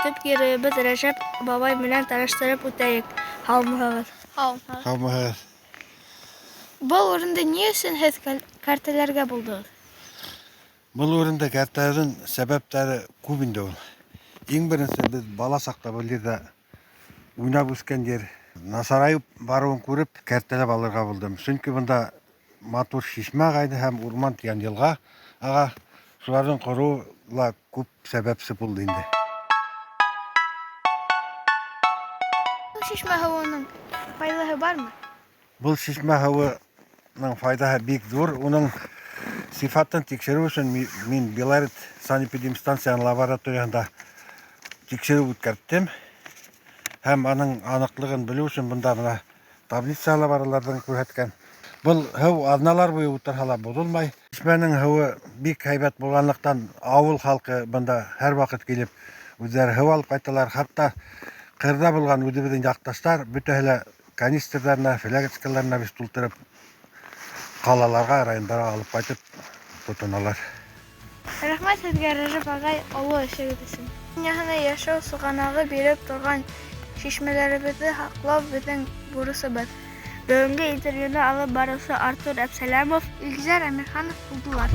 Төп геройыбыҙ Рәжәп бабай менән таныштырып үтәйек. Һаумыһығыҙ! Һаумыһығыҙ! Һаумыһығыҙ! Был урынды ни өсөн һеҙ кәртәләргә булдығыҙ? Был урынды кәртәләүҙең сәбәптәре күп инде ул. Иң беренсе беҙ бала саҡта был ерҙә уйнап үҫкән ер насарайып барыуын күреп, кәртәләп алырға булдым. Сөнки бында матур шишмә ағайны һәм урман тигән йылға аға. Шуларҙың ҡороуы ла күп сәбәпсе булды инде. Был шишмә һыуының файҙаһы бармы? Был шишмә һыуының файҙаһы бик ҙур. Уның сифатын тикшереү өсөн мин Белорет санэпидемстанцияның лабораторияһында тикшереү үткәрттем. Һәм аның аныҡлығын белеү өсөн бында бына таблица ла бар уларҙың күрһәткән. Был һыу аҙналар буйы ултырһа ла боҙолмай. Шишмәнең һыуы бик һәйбәт булғанлыҡтан ауыл халҡы бында һәр ваҡыт килеп үҙҙәре һыу алып ҡайталар. Хатта ҡырҙа булған үҙебеҙҙең яҡташтар бөтәһе лә канистрҙарына, флягочкаларына бит тултырып ҡалаларға, райондарға алып ҡайтып тотоналар. Рәхмәт һеҙгә, Рәжәп ағай, оло эшегеҙ өсөн. Донъяһына йәшәү сығанағы биреп торған шишмәләребеҙҙе һаҡлау беҙҙең бурысыбыҙ. Бөгөнгө интервьюны алып барыусы Артур Әпсәләмов, Илгизәр Әмирханов булдылар.